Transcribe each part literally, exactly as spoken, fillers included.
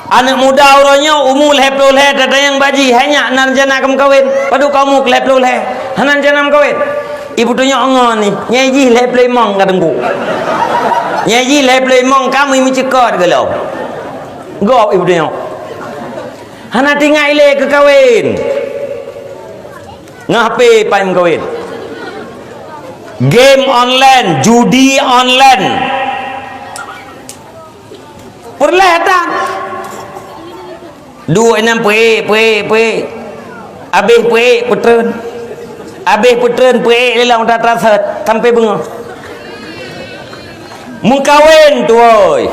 Aneuk muda uroe nyoe umu lhèe ploh lhèe tatanyong bak jih, hai nyak, na rencana keu meukawen? Padub ka umu keu lhèe ploh lhèe, hana rencana meukawen? Ibu tunyok ngon ni, nyai jih lhèe ploh limong ka teungku. Nyai jih lhèe ploh limong ka meucukot golom. Gob ibu tunyok. Hana teuingat ilèe keu kawen. Ngon H P pai meukawen. Game online, judi online. Peureulèe tan. Duek inan peuék, peuék, peuék. Abéh peuék, peutreun. Abéh peutreun, peuék lé lam atra-atra sot, sampoe beungoh. Meukawen tuwoe.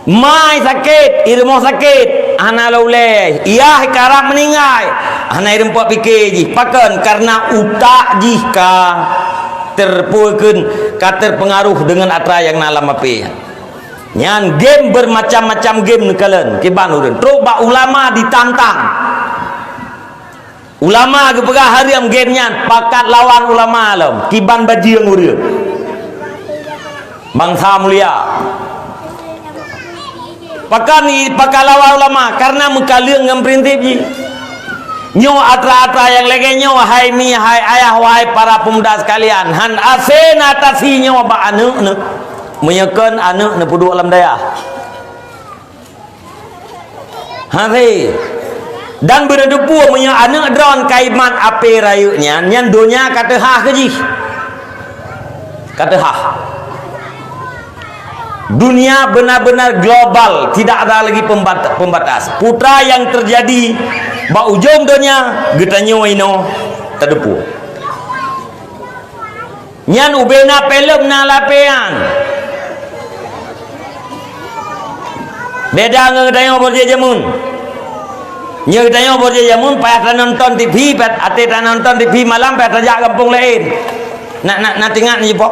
Mai sakét, i rumoh sakét, hana lôn ulèe. Yah karab meuninggai, hana i rumpok piké jih. Pakon? Kareuna utak jih ka terpukon, ka terpengaruh deungon atra nyang na lam H P nyan. Nyan game, bermacam-macam game neukalon kiban ureueng. Trok bak ulama ditantang. Ulama geupeugah hareuem game nyan, pakat lawan ulama lom, kiban bajeueng ureueng. Bansa mulia. Pakon i-, pakat lawan ulama? Kareuna meukaleueng ngon prinsip jih. Nyoe atra-atra nyang lagèe nyoe, hai mi, hai ayah, wahai para pemuda sekalian, han asé neutasi nyoe bak aneuk neuh. Meunyoe kon aneuk neupeuduek lam dayah. Hasé. Dan beuneuteupeu meunyoe aneuk droen ka imat apé rayeuk nyan, nyan donya ka teuhah keu jih. Ka teuhah. Dunia benar-benar global, tidak ada lagi pembat-, pembatas. Peue nyang teujadi bak ujong donya, geutanyoe inoe tateupeue. Nyan ubé na filem na lapéan. Beda ngon geutanyoe boh jih jameun. Nyoe geutanyoe boh jih jameun, payah tanonton T V, payah até tanonton T V malam, payah tajak gampông laén. Nak, nak, nak teuingat nyoe poh.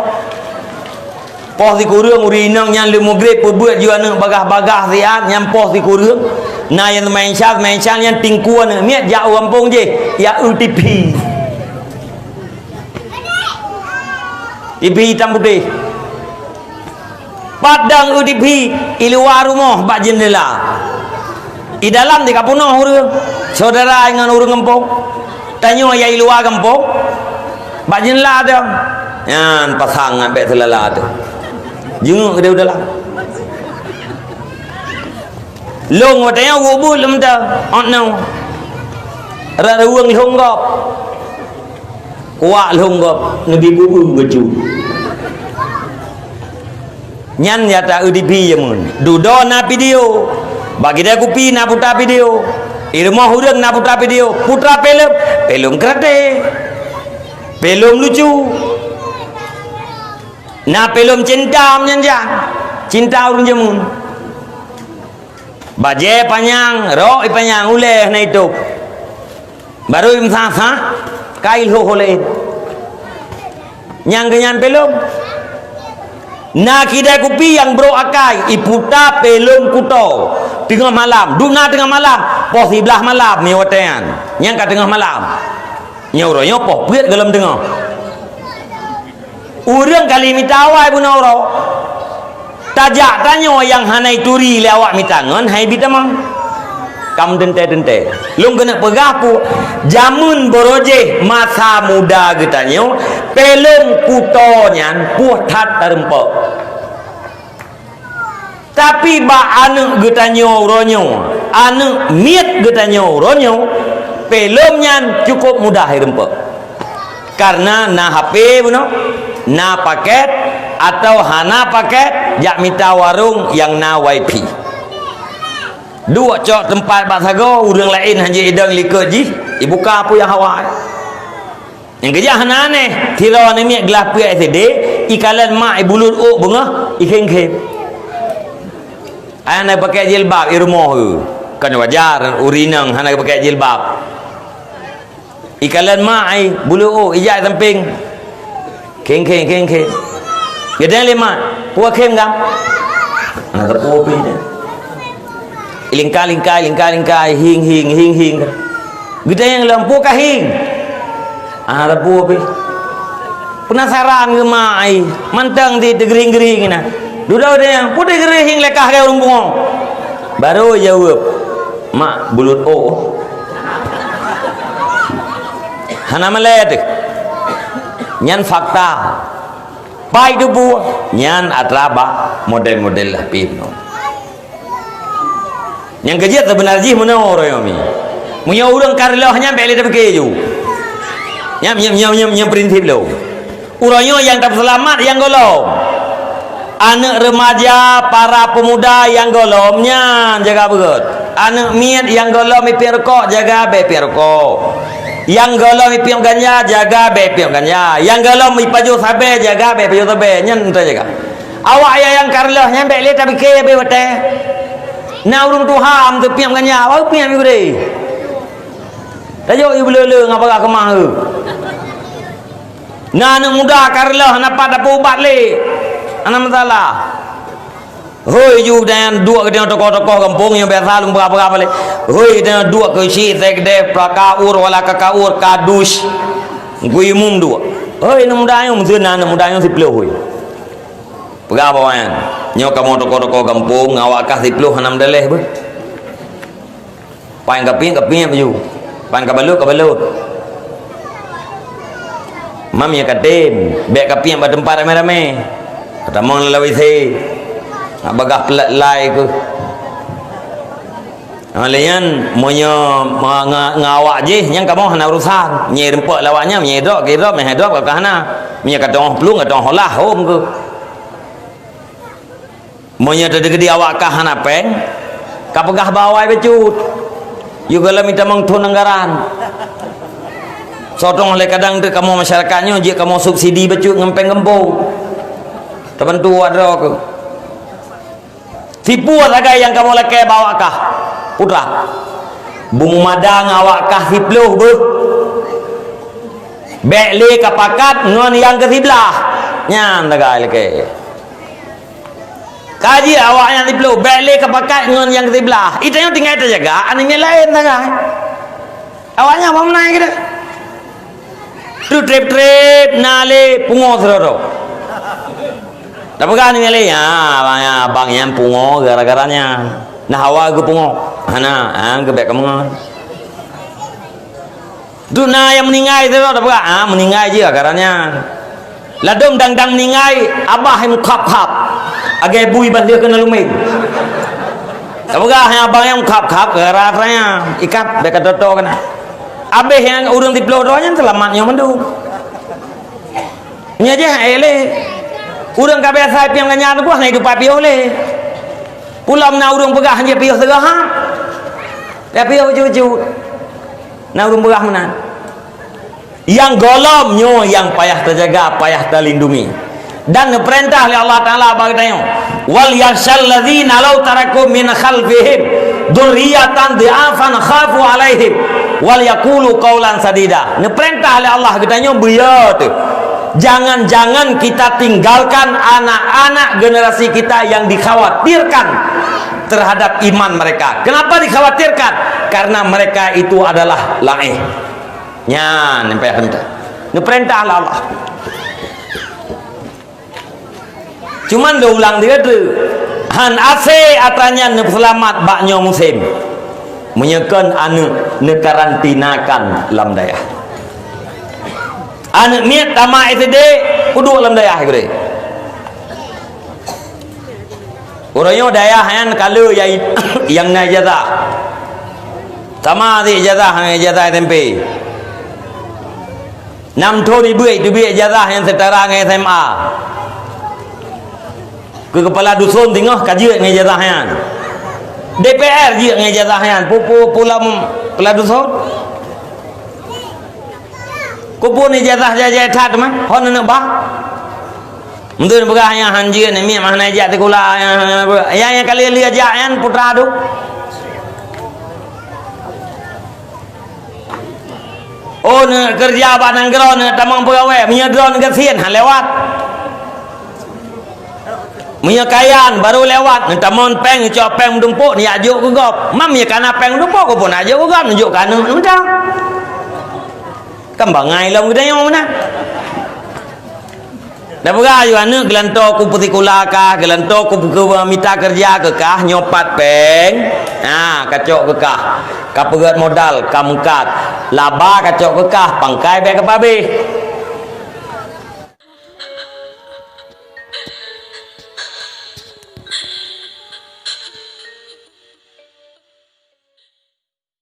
Poh sikureueng ureueng inong nyan lheueh mugreb peubeuet jih aneuk bagah-bagah siat, nyan poh sikureueng. Na nyang seumayang Isya, seumayang Isya nyan tingkue aneuk miet jak u gampông jih, jak eu T V. T V itam putéh. Pat dang eu T V, i luwa rumoh bak jeundela. I dalam di ka peunoh ureueng, syedara ngon ureueng gampông. Tanyoe nyang i luwa gampông, bak jeundela dang. Nyan pasang ngon bèk seulala teuh. Jeungeuk keudéh u dalam. Lôn watèe nyoe geubuet lom teuh, ot nyoe. Rot ruweueng lhông gob. Kuwak lhông gob, neubi bu-eu geucue. Nyan nyata eu T V jameun. Dudoe na video. Bak kidai kupi na puta video. I rumoh ureueng na puta video. Puta filem, filem karate. Filem lucu. Na filem cinta nyan jan. Cinta ureueng jameun. Bajèe panyang, rok i panyang, ulèe hana itôb. Barô imeusa-sa, ka ilhôh lé. Nyang keu nyan filem. Na kidai kupi nyang brok akai, iputa filem kuto. Teungoh malam, dum na teungoh malam, poh siblaih malam nyoe watèe nyan. Nyang ka teungoh malam. Nyoe uroe nyoe poh peuet golom teungoh. Ureueng kali mita awai bunoe uroe. Tajak tanyoe nyang hana ituri lé awak mita ngon hai bi tamong. Ka meuteuntèe-teuntèe. Lôn keuneuk peugah pu, jameun barô jih masa muda geutanyoe, filem kuto nyan puih that tarumpok. Tapi bak aneuk geutanyoe uroe nyoe, aneuk miet geutanyoe uroe nyoe, filem nyan cukôp mudah irumpok. Kareuna na H P bunoe, na paket, atawa hana paket, jak mita warong nyang na wifi. Duek cok teumpat bak sagoe, ureueng laén hanjeuet idong likot jih, ibuka peue nyang hawa. Nyang keujak hana aneh, sidroe aneuk miet glah peuet S D, ikalon mak ibulut ôk beungoh, ikhém-khém. Ai hana pakai jilbab, i rumoh, kon wajar ureueng inong hana pakai jilbab. Ikalon mak ai, bulut ôk, ijak sampéng. Khém, khém, khém, khém. Geudong lé mak, peue khém gam? Hana teupeu pih. Ilingkai, lingkai, lingkai, lingkai, hing, hing, hing, hing. Geutanyong lom, peue ka hing? Ah, teupeu pih. Peunasaran geuh mak ai, mantong di teugering-gering na. Dudoe deh, putih geurehieng lekah keu ureueng pungo. Baru jaweueb, "Mak, bulut oh." Hana malèe teuh. Nyan fakta. Pai teupeue, nyan atra bak model-model lah pih nyoe. Nyang keujeuet seubeuna jih meunoe uroe nyoe mi. Meunyoe ureueng ka reuloh nyan bèk lé tapike ju. Nyan, nyan, nyan, nyan, nyan prinsip lôn. Uroe nyoe nyang tapeuseulamat nyang gohlom. Aneuk remaja, para pemuda nyang gohlom nyan jaga beugöt. Aneuk miet nyang gohlom ipiep rukok, jaga bèk piep rukok. Nyang gohlom ipiep ganja, jaga bèk piep ganja. Nyang gohlom ipajoh sabé, jaga bèk pajoh sabé. Nyan teujaga. Awak nyang, nyang ka reuloh nyan bèk lé tapike bèk watèe. Na ureueng tuha meuteupiep ganja, baru piep gurèe. Tajok ié beuleu-leu ngon bagah keumah eu. Na aneuk muda ka reuloh hana pat tapeuubat lé. Hana masalah. Hôi ju dan duek geutanyoe tokoh-tokoh gampông nyang biasa lôn peugah-peugah balek. Hôi geutanyoe duek keu si sekdeh prakaur wala kakaur kadus. Gui umum duek. Hôi aneuk muda nyoe, meuseue na aneuk muda nyoe siplôh hôi. Peugah bak awaknyan, nyoe kamoe tokoh-tokoh gampông, awak kah siplôh hana meudaléh beuh. Pan kapiep, kapiep ju. Pan kabalot, kabalot. Mam nyang katem, bèk kapiep bak teumpat ramé-ramé. Katamong lam WC. Nak bagah peulat lai keuh. Ha, lé nyan, meunyoe ma-, nga-, ngon awak jih, nyan kamoe hana urusan. Meunyoe rumpok lé awak nyan, meunyoe drop, keu drop, meunyoe drop, ka hana. Meunyoe ka teungoh plueng, ka teungoh olah, hom keuh. Meunyoe teudeuk di awak kah hana péng, ka peugah bak awai bacut. Yue gohlom itamong thon anggaran. Soe tueng lé kadang teuh kamoe masyarakat nyoe jeuet kamoe subsidi bacut ngon péng gampông. Tabantu awak droe keuh. Sipeue sagai nyang kamoe lakèe bak awak kah, putra? Beumada ngon awak kah siplôh beuh. Bèk lé kapakat ngon nyang keusiblah. Nyan sagai lakèe. Ka jeuet awaknyan siplôh, bèk lé kapakat ngon nyang keusiblah. Itanyoe tinggai tajaga, aneuk miet laén sagai. Awaknyan bak meunan keudeh. Trép-trép na lé pungo sidroe-droe. Tapeugah aneuk miet laén, "Ya, abang, ya, abang nyan pungo gara-gara nyan. Nah, awai geupungo." "Hana, ah, geubèk kamoe ngon." Dum na nyang meuninggai sidroe tapeugah, "Ah, meuninggai jih gara nyan." Ladôm dang-dang meuninggai, abah nyang khap-khap. Lagèe bui ban lheueh keuneuk lumbeng. Tapeugah, "Hai abah nyang khap-khap, gara-gara nyan." Ikat, bèk ka toto keunan. Abéh nyang ureueng siplôh droe nyan seulamat nyoe mandum. Nyan jih, eh, lé. Ureueng ka biasa piep ganya teuh, hana idupa piôh lé. Pula meunan ureueng peugah, "Hanjeuet piôh teuga, ha?" Ya piôh bacut-bacut. Na ureueng peugah meunan. Nyang gohlom nyoe nyang payah tajaga, payah talindungi. Dan neupeurintah lé Allah Taala bak geutanyoe, "Wal yakhsyal ladzina law taraku min khalfihim dzurriyyatan dhi'afan khafu 'alaihim wal yaqulu qaulan sadida." Neupeurintah lé Allah geutanyoe beuyo teuh. Jangan-jangan kita tinggalkan anak-anak generasi kita yang dikhawatirkan terhadap iman mereka. Kenapa dikhawatirkan? Karena mereka itu adalah laéh. Nyan, nyang payah peurintah. Neupeurintah lé Allah. Cuman lôn ulang lé droe, han asé atra nyan neupeuseulamat bak nyoe musém. Meunyoe kon aneuk neukarantinakan lam dayah. Aneuk miet tamat S D, peuduek lam dayah gurèe. Uroe nyoe dayah nyan ka le nyang, nyang na ijazah. Sama sit ijazah ngon ijazah S M P. Nam thon ibuet teubiet ijazah nyang setara ngon S M A. Keu keupala duson singoh ka jeuet ngon ijazah nyan. D P R jeuet ngon ijazah nyan. Pu-, pu-, pulam keupala duson. Keupeue ijazah jai-jai that teuma, hon aneuk bah. Meuteun peugah nyan han jeuet, nyan miet mah hana jak sikula, nyang, nyang, nyang ka lheueh-lheueh jak nyan putra tu. Oh, neukeureuja bak nanggroe, neutamong peugawée, meunyoe droeneuh gasien, han lewat. Meunyoe kaya, baru lewat, neutamong péng, neucok péng meudumpok, neujak jok keu gob. Mam meunyoe kana péng meudumpok, keupeue neujak jok keu gob, neujok keu aneuk meuda. Kan bangai lom geutanyoe meunan. Dah peugah yue aneuk geulantoe ku peusikula kah, geulantoe ku, ku mita keureuja keu kah, nyoe pat péng. Ha, kacok keu kah. Kapeugét modal, kameungkat. Laba kacok keu kah, pangkai bék kapabéh.